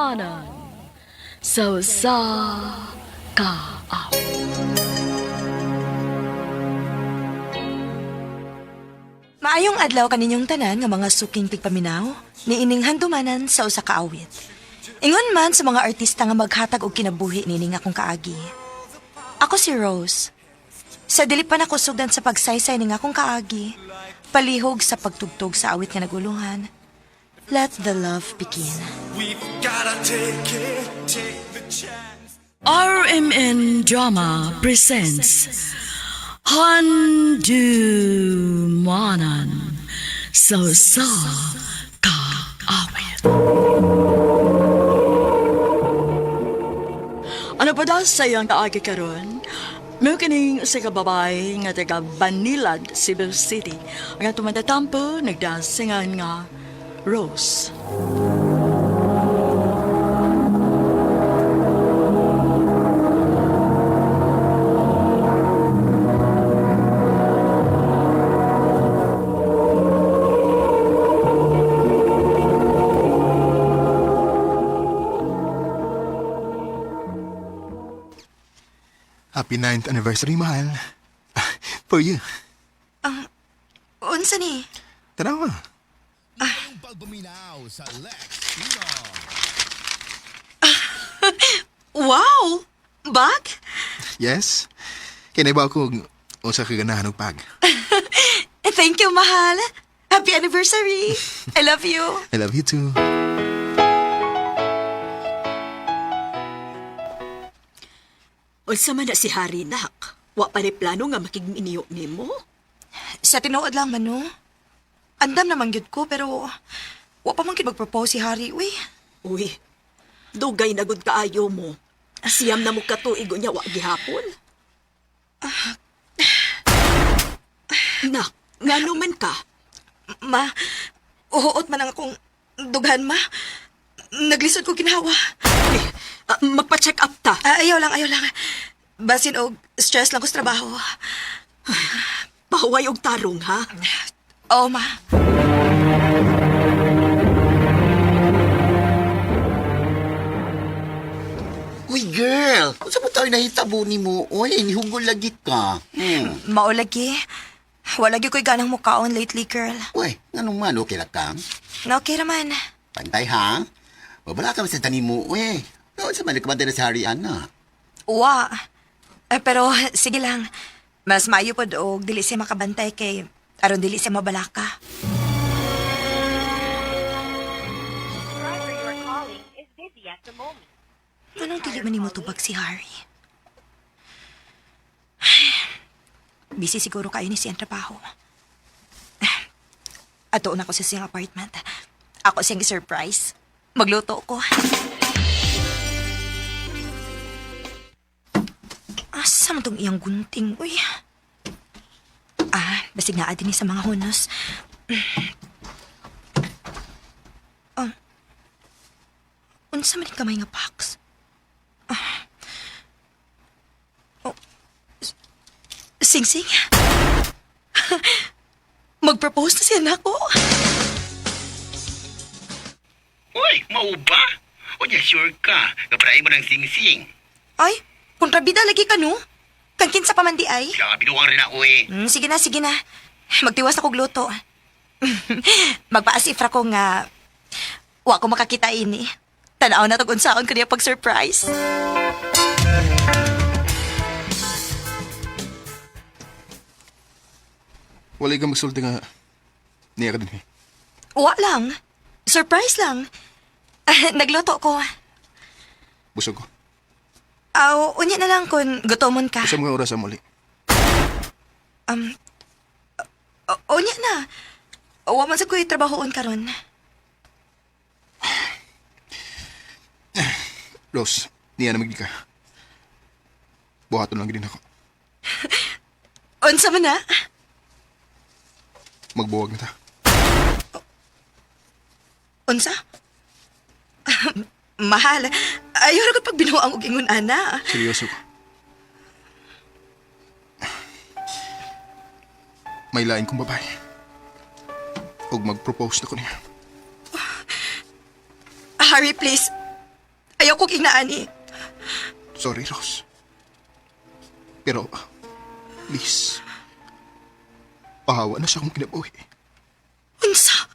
Handumanan sa usa ka awit. Maayong adlaw kaninyong tanan nga mga suking tigpaminaw, niining handumanan sa usa ka awit. Ingon man sa mga artista nga maghatag og kinabuhi nining akong kaagi. Ako si Rose. Sa dili pa nako sugdan sa pagsaysay ning akong kaagi, palihog sa pagtugtog sa awit nga nagulungan. Let the love begin. We've gotta take it, take the chance. RMN Drama presents Handumanan sa usa ka awit. Ano pa daw sa iyang kaagi karon? Mao kining usa ka babae nga taga Banilad, Cebu City. Ang atong matatampo nagdasingan nga Rose. Happy 9th anniversary, mahal. For you. Unsa ni? Tanawa. Wow! Bag? Yes? Kaya ba ako usa ka ganahan og pag. Thank you, mahal. Happy anniversary. I love you. I love you too. Unsa man na si Harry nak? Wa pa ni plano nga makigminiyo nimo? Sa tinuod lang man, no? Andam naman gyud ko, pero wa pa man gyud mag-propose si Harry, uy. Uy, dugay na gud kaayo mo. Siyam na mo katuig unya wa gihapon. Nak, ngano man ka? Ma, uhuot man ang akong dughan, ma. Naglisod ko ginawa. Uy, magpa-check up ta. Ah, ayaw lang, ayaw lang. Basin og stress lang ko sa trabaho. Pahuway og tarong ha. Oo, ma. Uy, girl! Unsa mo tayo nahitabo ni mo? Uy, nihugol lagi ka. Maulagi. Wala gyud ko'y ganang mukaon lately, girl. Uy, nganong man, okay lang ka? Na okay raman. Pantay, ha? Wala ka sa tanin mo, uy. Unsa man, nagkabantay na si Harry, ana. Wa. Eh, pero sige lang. Mas maayo pod og dili siya makabantay kay aron dili siya mabalaka. Driver you are calling is busy at the moment. Anong dili man nimo tubag si Harry? Ay, busy siguro kayo ni siyang trabaho. Ato na ko sa siyang apartment. Ako siyang surprise. Magluto ko. Asa man tong iyang gunting, uy? Ah, basig naa din ni sa mga hunos. Ah. Unsa man ni kamay nga box? Sing Sing? Mag-propose na siya nako. Uy, mao ba? Uy, sure ka. Kaparain mo ng sing-sing. Ay, kontrabida lagi ka no? Kang kinsa pa man di ay. Siya, binuwang rin ako eh. Sige na, sige na. Magtiwas na kog luto. Magpaasif ra ko nga wa ko makakita ini. Tanaw na tog unsaon ko niya pag-surprise. Wala ka magsulti nga niya ka din eh. Wa lang. Surprise lang. Nagluto ko. Busog ko. Aw, unya na lang kung gutomon ka. Usa mga oras muli. Unya na. Wa man sa ko'y trabahoon karon. Rose, niya na magdi ka. Buhaton lang din ako. Unsa man na? Magbuwag na ta. Unsa? Mahal. Ayaw ra gud pag binuang og ingon ana. Seryoso ko. May lain kong babae. Ug mag-propose na ko niya. Harry, please. kog inaani. Sorry, Rose. Pero, please, pahawa na sa akong kinabuhi. Unsa?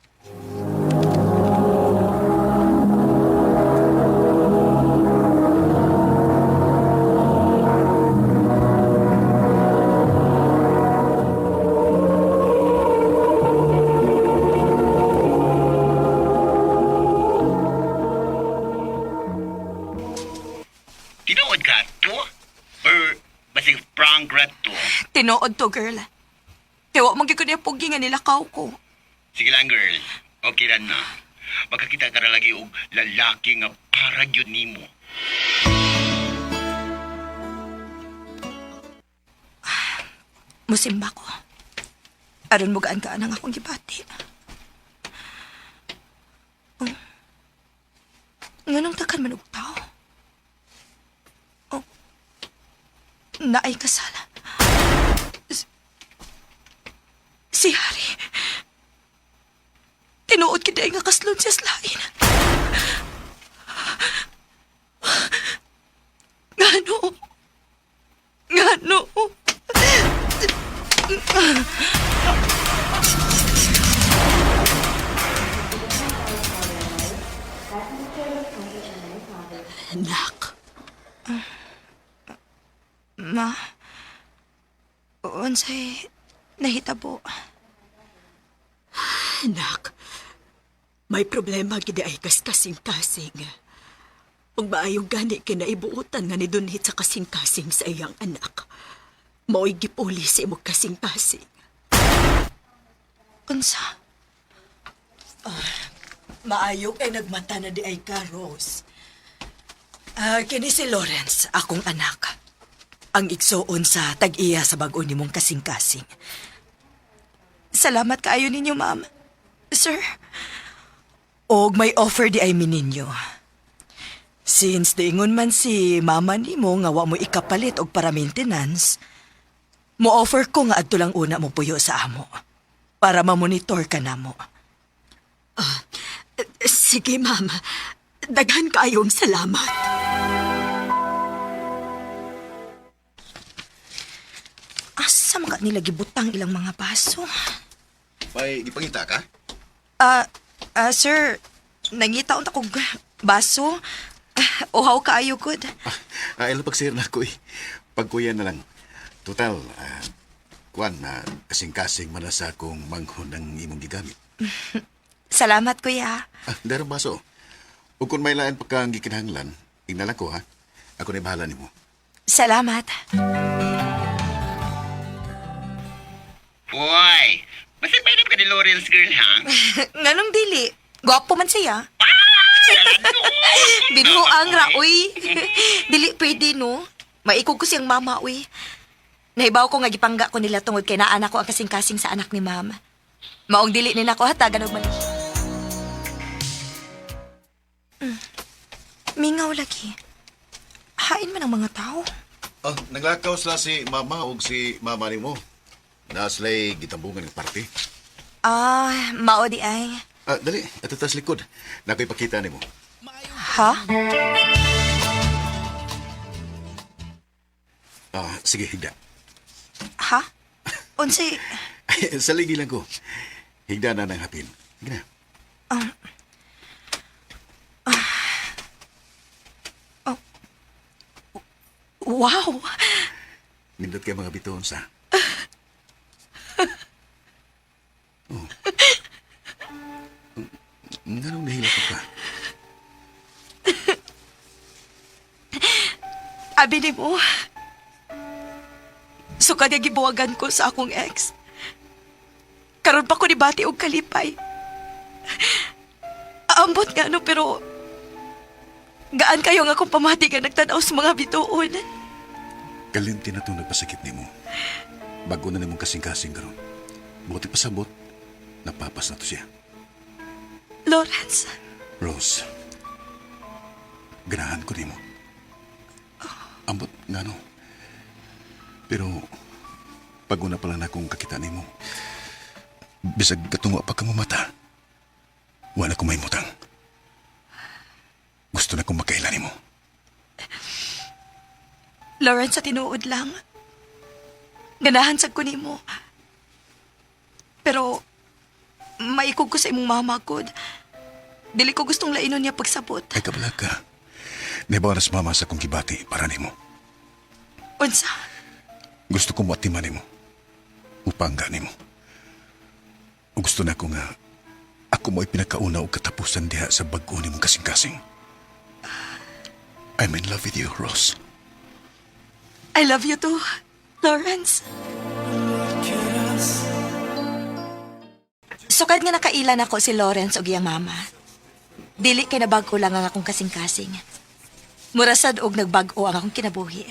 Tinuod ka to? Or basig prank ra to? Tinuod to, girl. Kaya wa man gyud ko niya pugi nga nilakaw ko. Sige lang, girl. Okay ra na. Makakita ka ra lagi og lalaki nga para gyud nimo. Musimba ko. Aron mo gaan ka ang akong gibati. Oh. Nganong takan man og tao? Oh. Naay kasala. Si Harry. Tinuod gid ay nga kaslon siya sa lain. Ngano? Ngano? Anak, Ma, unsay nahitabo. anak. May problema gid ay kas kasing-kasing. Ug maayong gani kinaibuotan nga nidunhit sa kasing-kasing sa iyang anak. Mao'y gipuli sa imong kasing-kasing. Unsa? Maayo kay nagmata na di ay ka, Rose. Ah, kini si Lawrence, akong anak. Ang igsuon sa tag-iya sa bag-o nimong kasing-kasing. Salamat kaayo ninyo, ma'am. Sir, Og may offer di ay mininyo. Since diingon man si mama nimo nga wa mo ikapalit og para maintenance, mo offer ko nga adto lang una mo puyo sa amo para ma-monitor ka namo. Sige, ma'am. Daghan kaayong salamat. asa man ka nila gibutang ilang mga baso? May gipangita ka? Ah, sir, nangita unta kog baso. Ah, uhaw kaayo gud. Ah, ilo pagsir na ako eh. Pagkuya na lang. Total, kuan na kasing-kasing man na sa akong manghon ng imong gigamit. Salamat, kuya. Ah, darong baso. Ug kung may lain pa kang gikinahanglan, ingnalan ko ha. Ako na bahala nimo. Salamat. Uy, basig may ka ni Lawrence, girl, ha? Nganong dili? Gwapo man siya. Binuang ra, uy. Dili pwede, no? Maikog ko siyang mama, uy. Nahibaw ko nga gipangga ko nila tungod kay naana ko ang kasing-kasing sa anak ni mama. Maong dili nila ko hatagan og mali. Mm. Mingaw lagi. Hain man ang mga tao. Oh, naglakaw sila si mama ug si mama nimo. Na sila'y gitambungan ng party. Ah, mao di ay. Ah, dali, ato tas likod. Nako'y pakita nimo. Ha? Ah, sige, higda. Ha? Unsay Sa ligi lang ko. Higda na ng hapin. Sige na. Wow. Nindot kay mga bituon sa. Oh. Nganong nahila ka pa? Abi ni mo. Sukad nga gibuwagan ko sa akong ex. Karon pa ko ni bati og kalipay. Aambot nga no, pero gaan kayo nga akong pamati nga nagtanaw sa mga bituon. Kalimti na itong nagpasakit nimo. Bago na nimong kasing-kasing karon. Buti pasabot, napapas na to siya. Lawrence, Rose, ganahan ko nimo. Ambot nga no. Pero, pag una pa lang na akong kakita nimo, bisag katungo pa ka mata, wala ko may mutang. Gusto na kong makaila nimo. Lawrence, sa tinuod lang. Ganahan sad ko nimo. Pero maikog ko sa imong mama gud. Dili ko gustong lainon niya pagsabot. Ay kabalag ka. Nibaw na sa mama sa kong gibati para nimo. Unsa? Gusto ko moatiman nimo. Upangga nimo. Ug gusto na ko nga ako mo'y pinakauna og katapusan diha sa bag-o nimong kasing-kasing. I'm in love with you, Rose. I love you too, Lawrence. Sukad nga nakailan ako si Lawrence og iyang mama. Dili kay nabag-o lang ang akong kasing-kasing. Murasad og nagbag-o ang akong kinabuhi.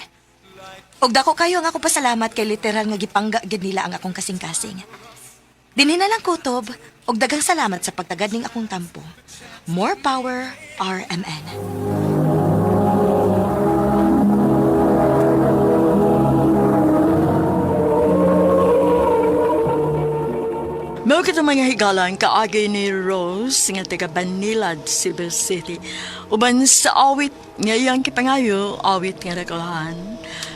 Og dako kayo ang akong pasalamat kay literal nga gipangga gid nila ang akong kasing-kasing. Dinhi na lang kutob og daghang salamat sa pagtagad ning akong tampo. More power, RMN. Mao kita mga higalan kaagi ni Rose nga taga Banilad, Cebu City. Uban sa awit nga iyang kipangayo, awit nga nakulahan.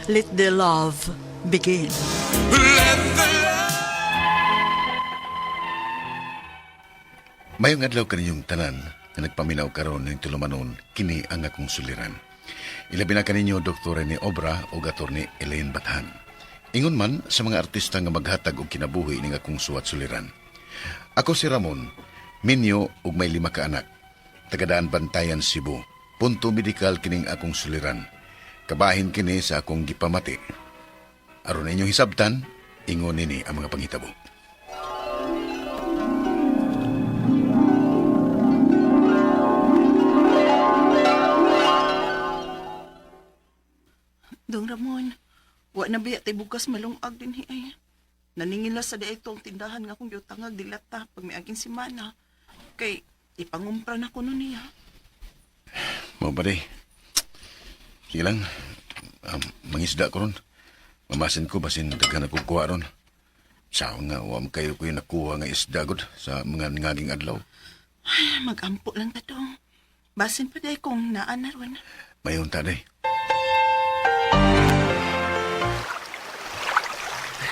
Let the love begin. Mayong adlaw kaninyong tanan nga nagpaminaw karon ning tulumanon kini ang akong suliran. Ilabi na kaninyo Dr. Rene Obra o Attorney Elaine Bathan. Ingon man sa mga artista nga maghatag og kinabuhi ning akong suwat suliran. Ako si Ramon, minyo ug may 5 ka anak. Tagadaan Bantayan, Cebu. Punto medikal kining akong suliran. Kabahin kini sa akong gipamati. Aron inyong hisabtan, ingon nini ang mga panghitabo. Dong Ramon, wa na biya tay bugas malungag din hi ay. Naningila sa diay ang tindahan nga akong giutangag dilata pag miaging semana. Kay ipangumpra na ko nun niya. Mao ba day? Sige lang. Mangisda ko ron. Mamasin ko, basin daghan ako kuha ron. Sao nga, wa man kayo ko yung nakuha nga isda gud sa mga ngaging adlaw. Ay, magampo lang ta dong. Basin pa day kung naa na ron. Mayon ta day.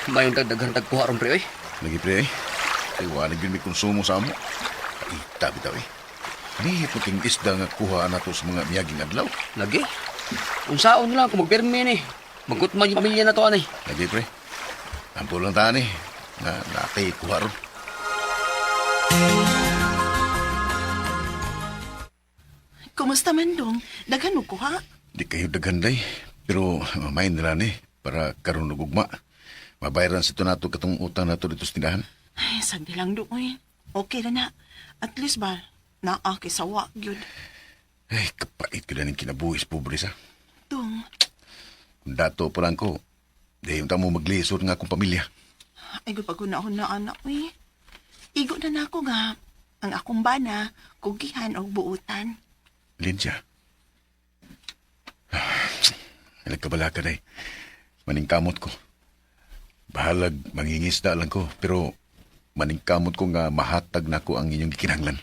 Mayon tag daghan tag kuha ron pre oy. Lagi pre eh. Ay, wa na gyud may konsumo sa amo. Ay, tabi tabi. Nihit mo king isda nga kuha na to sa mga miyaging adlaw. Lagi. Unsaon lang kung magpirmi ni. Magkutman yung pamilya na to ani. Lagi pre. Ampo lang ta ni. Na natay kuha ron. Kumusta man dong? Daghan mo kuha? Di kayo daghan day. Pero mamain nila ni para karon og ugma. Mabayaran sa ito nato katong utang nato dito sa tindahan. Ay, sagdi lang dong oy. Okay na na. At least ba, naa kay sawa gyud. Ay, kapait ko na ng kinabuhis, pobre sa. Dong, Kung dato pa lang ko, di yung tamo maglisod nga akong pamilya. ay gud pag na anak oy. Igo na nako nga ang akong bana kugihan og buutan. Linsya. Nagkabala ka day. Maningkamot ko. Bahalag, mangingisda lang ko, pero maningkamot ko nga mahatag na ko ang inyong gikinahanglan.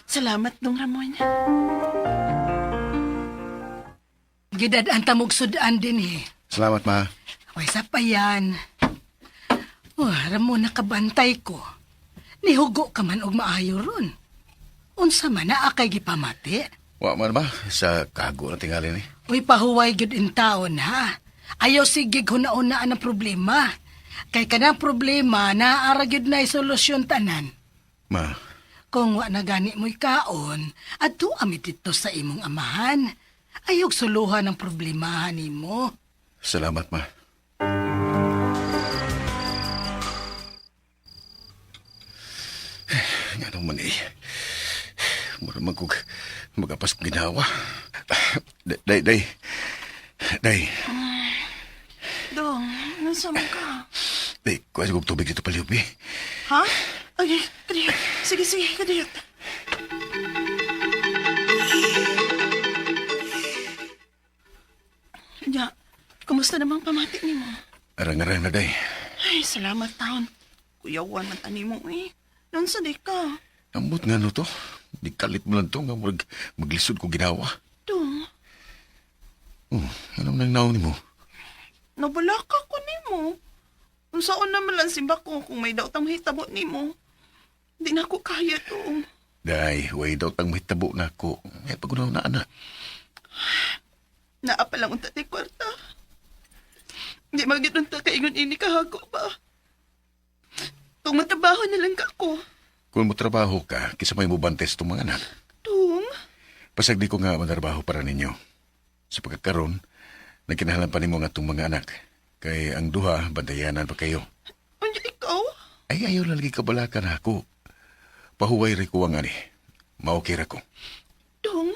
Salamat dong Ramon. Gidad ang tamog sudan din eh. Salamat, ma. Way sa pa yan. Oh, Ramon, nakabantay ko. Nihugo ka man og maayo ron. Unsa man naa kay gipamati? Wa man, ma. Sa kago na tingali ni. Uy, pahuway gyud in taon ha. Ayaw sige huna-unaan ang problema. Kay kanang problema, naara gyud na solusyon tanan. Ma, Kung wa na gani mo'y kaon, adto ami didto sa imong amahan. Ayog suluhan ang problemahan nimo. salamat, ma. Nga naman eh. Mura man kog magapas kong ginawa. Day, day, day. Dong, nasa man ka? Day, kuha sa kong tubig dito palihog, eh. Ha? Ay, kadiyot. Sige, sige, kadiyot. Ya, kumusta namang pamati nimo? Arang-arang na, day. Ay, salamat taon. Kuyawan man tani mo eh. Noon sa di ka. Ambot nga no to. Di kalit mo lang to nga murag maglisod ko ginawa. Dong, Oh, anong nang naon nimo? Nabalaka ko nimo. Unsaon naman lang simba ko kung may daw tang mahitabo nimo. Di na ko kaya to. Day, way daw tang mahitabo na ako. Ay, pagunaw na, anak. Naa pa lang unta ti kwarta. Di magit unta kaingon ini kahago ba. Tung matrabaho na lang ka ko. Kung mo trabaho ka, kisa may mubantes itong mga anak. Tung, Pasagdi ko nga manarbaho para ninyo. Sa pagkakaroon, nagkinahalan pa nimo nga itong mga anak. Kay ang duha, bantayanan pa kayo. unya ikaw? Ay, ayaw na lagi kabalakan ako. Pahuway rin ko ang ani. Maokay ra ko. Tung.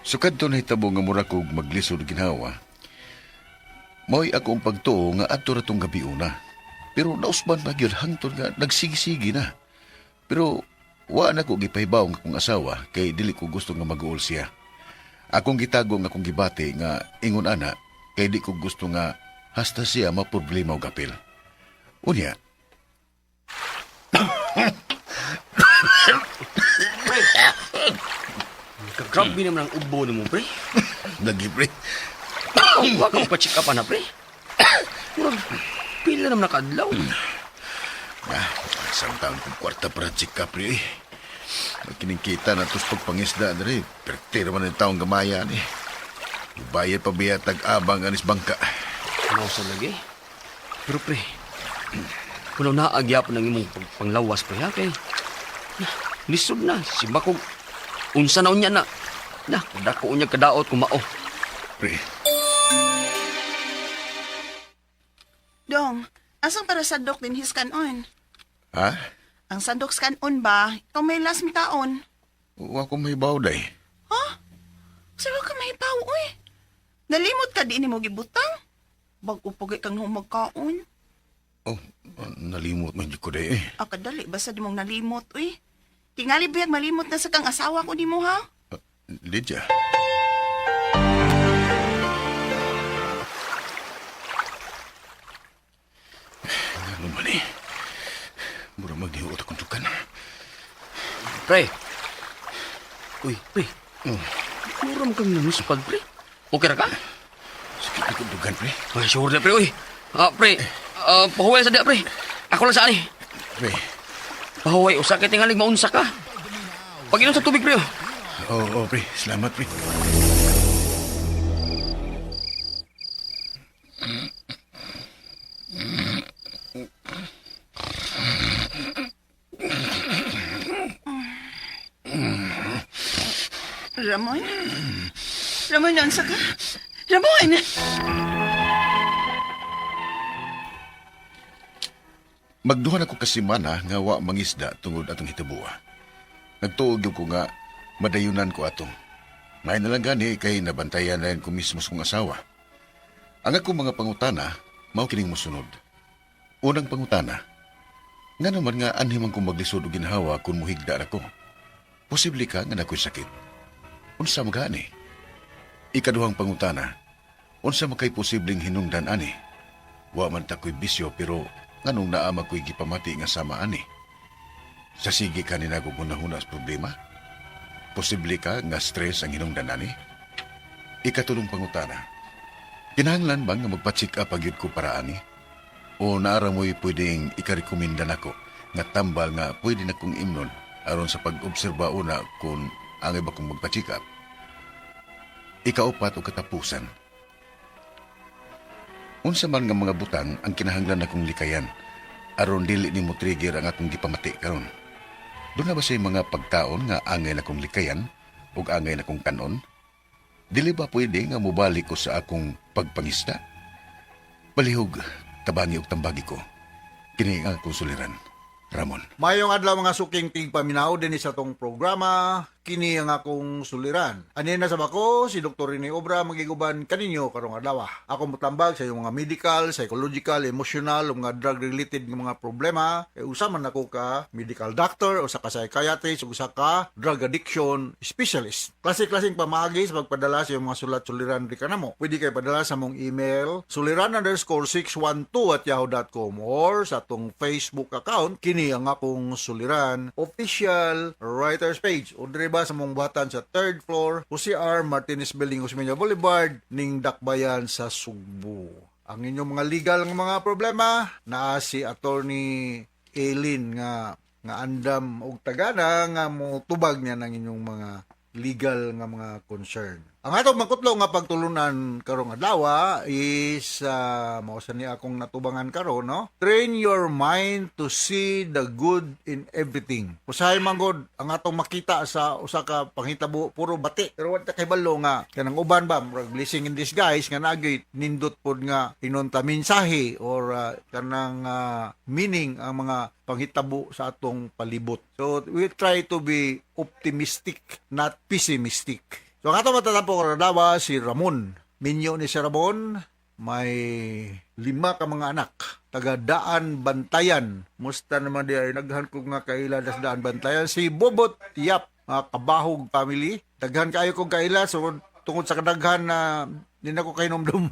Sukad to nahitabo nga mura kog maglisod ginhawa. Mao'y ako ang pagtuo nga adto ra tong gabi una. Pero nausban pa gyud hangtod nga nagsigisigi na. Pero wa na ko gipahibaw nga akong asawa kay dili ko gusto nga mag-uol siya. Akong gitago nga akong gibati nga ingon ana kay di ko gusto nga hasta siya maproblema og apil. Unya, Pre! Kagrabe naman ang ubo nimo, pre. lagi pre. Wa ka pa-check up na, pre. Murag, pila naman nakadlaw. Ah, isang taon kong kwarta para check up pre. Eh. Makiningkita na tos pagpangisda diri. Perti naman ang taong gamaya ni. Bayad pa biya tag-abang anis bangka. Mao sa lagi. Pero pre, kuno naagyapon ang imong panglawas pre ha kay. Na, lisod na si Bakog. Unsa na unya na? Na, dako unya kadaot kung mao. Pre, Dong, asang para sandok din his kanon? ha? Ang sandok sa kanon ba? Ikaw may last mitaon. Wa ko may day. Ha? Sa ka mahibaw, uy. Nalimot ka di ni mo gibutang. Bag-o pagay kang humagkaon. Oh, nalimot man jud ko day eh. Ah, kadali, basta di mong nalimot, uy. Tingali biyag malimot na sa kang asawa ko ni mo, ha? Lydia. Ano man eh. Mura magnihuot akong tukan. Pre. Uy, pre. Mura mo kang nanuspag, pre. Okay ra ka? Sakit akong dugan, pre. Ay, sure na, pre. Uy. Ah, pre. Ah, pahuway sa diya, pre. Ako lang sa ani. Pre. Pahuway, usa kay tingalig maunsa ka. Pag-inom sa tubig, pre. Oh. Oo, oh, pre. Salamat, pre. Ramon? Ramon, nansa ka? Ramon! Magduha na ko kasimana nga wa mangisda tungod atong hitabuha. Nagtuog gyud ko nga madayunan ko ato. May na lang gani kay nabantayan na ko mismo sa kong asawa. Ang akong mga pangutana, mao kining mosunod. Unang pangutana, nga naman nga anhi man kong maglisod og ginhawa kung muhigda ra ko. Posible ka nga nakoy sakit. Unsa magani? Ikaduhang pangutana, unsa makay posibleng hinungdan ani? Wa man ta ko'y bisyo pero nganong naa man ko'y gipamati nga sama ani? Sa sige ka ni nagugunahuna sa problema? Posible ka nga stress ang hinungdan ani? Ikatulong pangutana, kinahanglan ba nga magpa-check up pagyud ko para ani? O naara mo'y pwedeng ikarekomenda nako nga tambal nga pwede na kong imnon aron sa pag-obserba una kung ang iba kong magpa-check up? Ikaupat o katapusan, unsa man nga mga butang ang kinahanglan akong likayan aron dili nimo trigger ang akong gipamati karon. Doon na ba siya mga pagkaon nga angay na kong likayan ug angay na kong kanon? Dili ba pwede nga mobalik ko sa akong pagpangisda? Palihog, tabangi og tambagi ko. Kini ang akong suliran. Ramon. Mayong adlaw mga suking tigpaminaw dinhi sa tong programa Kini ang akong suliran. Ani na sa bako, si Dr. Rene Obra magiguban kaninyo karong adlaw. Ako motambag sa iyong mga medical, psychological, emotional, ug mga drug-related nga mga problema. E usa man ako ka medical doctor, usa ka psychiatrist, ug usa ka drug addiction specialist. Klase-klaseng pamaagi sa pagpadala sa iyong mga sulat-suliran di kanamo. Pwede kay padala sa mong email suliran_612@yahoo.com or sa atong Facebook account, Kini ang akong suliran official writers page, o diri ba sa mong buhatan sa third floor, Jose R. Martinez Building, Osmeña Boulevard, ning Dakbayan sa Sugbo. Ang inyong mga legal nga mga problema, naa si Attorney Aileen nga nga andam og tagana nga mo tubag niya ng inyong mga legal nga mga concern. Ang atong makutlo nga pagtulunan karong adlaw is mao sa ni akong natubangan karon, no. Train your mind to see the good in everything. Usahay man gud ang atong makita sa usa ka panghitabo puro bati. Pero wa ta kahibalo nga kanang uban ba, murag blessing in disguise nga naagay nindot pod nga inunta mensahe or kanang meaning ang mga panghitabo sa atong palibot. So we try to be optimistic, not pessimistic. So ang atong matatampo karon adlaw si Ramon. Minyo ni si Ramon, may lima ka mga anak. Taga Daan Bantayan. Musta naman di ay naghan ko nga kaila das Daan Bantayan. Si Bobot Yap, mga Kabahog family. Daghan kaayo kong kaila, so tungod sa kadaghan na di na ko kahinomdum.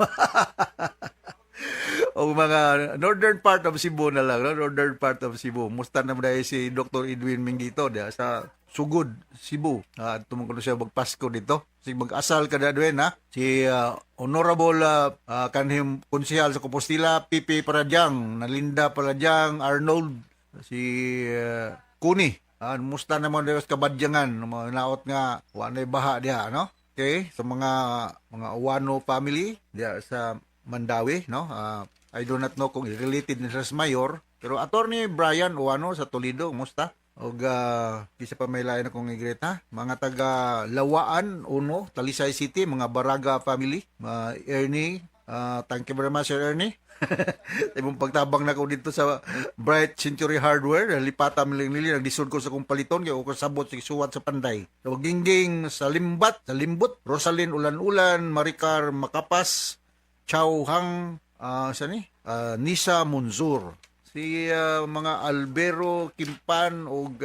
O mga northern part of Cebu na lang, no? Northern part of Cebu. Musta naman dahil si Dr. Edwin Mingito diya sa Sugod, Cebu. Tumungkol siya magpasko dito. Si mag-asal ka na, Edwin, ha? Si Honorable kanhim konsehal sa Compostela, Pipi Paradyang, Nalinda Paradyang, Arnold, si Kuni. Musta naman dahil sa Kabadyangan, mga naot nga wa na'y baha diha, no? Okay, sa mga Uwano family diha sa Mandaue, no? I do not know kung related ni sa mayor, pero Attorney Brian Uwano sa Toledo, musta? Og kisa pa may lain akong i-greet ha. Mga taga Lawaan Uno, Talisay City, mga Baraga family, mga Ernie, thank you very much, Sir Ernie. Imong pagtabang na ko dito sa Bright Century Hardware, lipata mi nili, naglisod ko sa kong paliton kay ko sabot sig suwat sa Panday. So, Gingging sa Limbat, sa Limbot, Rosalyn Ulan-Ulan, Maricar Makapas, Chow Hang, sa ni? Nisa Munzur. Si mga Albero Kimpan og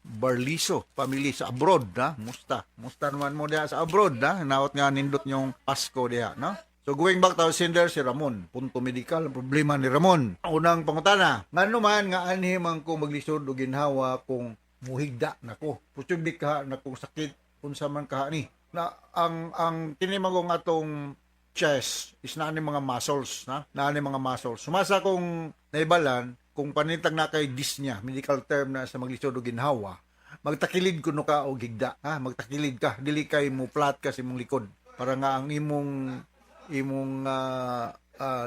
Barliso family sa abroad, ha. Musta? Musta naman mo diha sa abroad, ha? Naot nga nindot yung Pasko diha, no? So going back to our sender si Ramon, punto medical ang problema ni Ramon. Unang pangutana, ngano man nga anhi man ko maglisod og ginhawa kung muhigda nako? Posible ka na kung sakit, unsa man ka ni? Na ang kini man atong chest is naa ni mga muscles, na naa ni mga muscles. Sumasa kong naibalan, kung panitag na kay dyspnea, medical term na sa maglisod og ginhawa, magtakilid kuno ka og higda, ha, magtakilid ka, dili kay mo flat ka sa imong likod para nga ang imong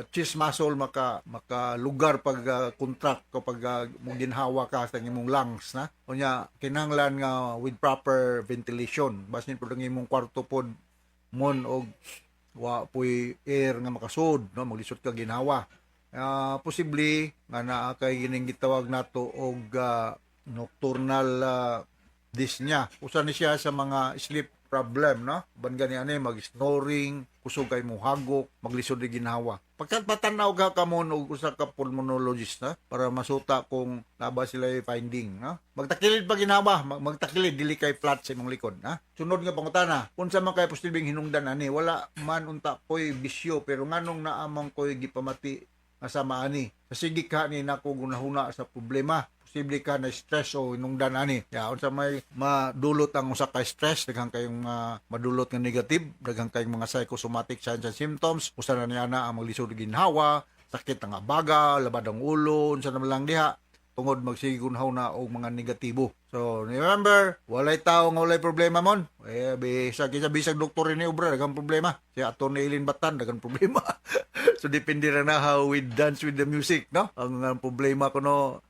chest muscle maka lugar pag contract kapag mo ginhawa ka sa imong lungs na. Unya kinahanglan nga with proper ventilation, basin pud ang imong kwarto pod mon og wa poy air nga makasud, no, maglisod ka ginhawa. Posible nga naa kay gining gitawag nato og nocturnal dyspnea. Usa ni siya sa mga sleep problem, no? Ban gani ani mag-snoring, kusog kay mo hagok, maglisod og ginhawa. Pagkat patanaw ka kamon og usa ka pulmonologist na para masuta kung naba sila finding, no? Magtakilid pa ginhawa, magtakilid dili kay flat sa imong likod, ha? Sunod nga pangutana, unsa man kay posibleng hinungdan ani? Wala man unta koy bisyo, pero nganong naa man koy gipamati nga sama ani? Sa sige ka ni nako gunahuna sa problema, posible ka na stress o hinungdan ani. Ya, unsa may madulot ang usa ka stress? Daghan kayong madulot nga negative, daghan kayong mga psychosomatic signs and symptoms. Usa na niya na ang maglisod og ginhawa, sakit ang abaga, labad ang ulo, unsa naman lang diha tungod magsigunhaw na og mga negatibo. So, remember, walay tao nga walay problema mon. Eh, bisag isa bisag doktor ni obra, daghang problema. Si Atty. Eileen Batan, daghang problema. So, depende ra na how we dance with the music, no? Ang problema ko, no,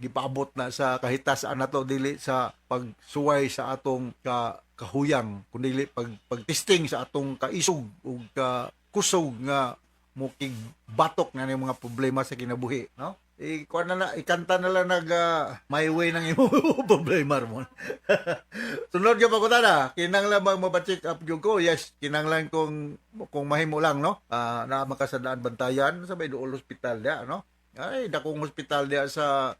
gipaabot na sa kahitas-an nato, dili sa pagsuway sa atong kahuyang, kundi pag pagtesting sa atong kaisog ug ka kusog nga mukig batok na ning mga problema sa kinabuhi, no? Ikuan na na, ikanta na lang nag my way ng imo problema mo. Sunod ka pagkutana, kinanglan bang mapa-check up gyud ko? Yes, kinanglan kung mahimo lang, no? Na makasadaan Bantayan sa may duol hospital dia, no? Ay, dakong hospital dia sa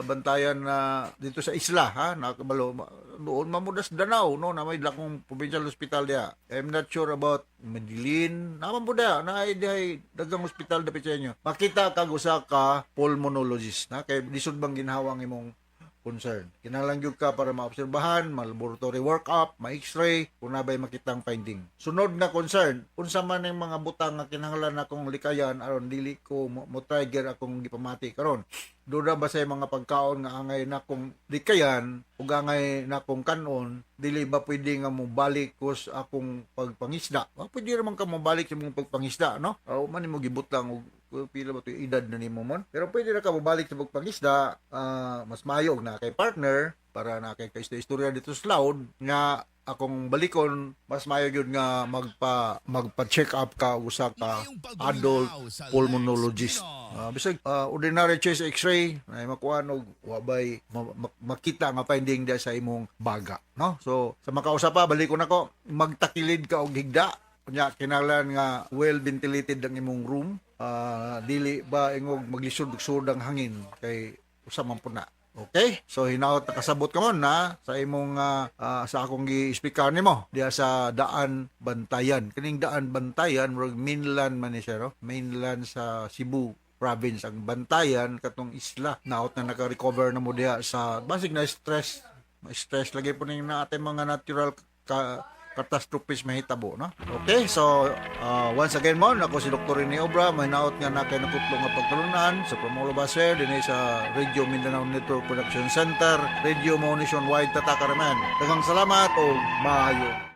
Bantayan na dito sa isla, ha, nakabalo doon mamudas Danau, no, na may dakong provincial hospital dia. I'm not sure about Medellin, naman po dia na ay dihay daghang hospital dapit sa inyo. Makita kag usa ka pulmonologist na kay lisod bang ginhawang imong concern. Kinahanglan gyud ka para maobserbahan, ma-laboratory workup, ma-x-ray, kung nabay makitang finding. Sunod na concern, unsa man ang mga butang nga kinahanglan akong likayan aron dili ko mo trigger akong gipamati karon. Doon ba sa mga pagkaon nga angay na kong likayan ug angay na kong kanon, dili ba pwede nga mobalik ko sa akong pagpangisda? Ah, pwede raman ka mobalik sa imong pagpangisda, no? O man nimo gibutang og pila ba to yung edad na nimo mon? Pero pwede na ka mobalik sa pagpangisda, mas maayo og na kay partner para na kay istorya dito sa loud nga akong balikon, mas maayo gyud nga magpa check up ka og usa ka adult pulmonologist. Bisag ordinary chest x-ray na makuha og wabay makita nga finding dia sa imong baga, no? So sa makausa pa, balikon nako, magtakilid ka og higda. Unya kinahanglan nga well ventilated ang imong room. Dili ba ingog maglisod-lisod ang hangin kay usa man pud na. Okay? So hinaot nakasabot ka mon na sa imong sa akong gi-explicar nimo diha sa Daan Bantayan. Kining Daan Bantayan murag mainland man ni siya, no? Mainland sa Cebu province ang Bantayan, katong isla. Naot na naka-recover na mo diha sa basig na stress. Stress lagi po ning na ating mga natural catastrophes mahitabo, no? Okay, so once again mo, ako si Dr. Rene Obra, mahinaot nga na kay nakutlo nga pagtulunan sa Promolo Baser, dinhi sa Radio Mindanao Network Production Center, Radio Mo Nationwide, Tatakaraman. Daghang salamat o maayo.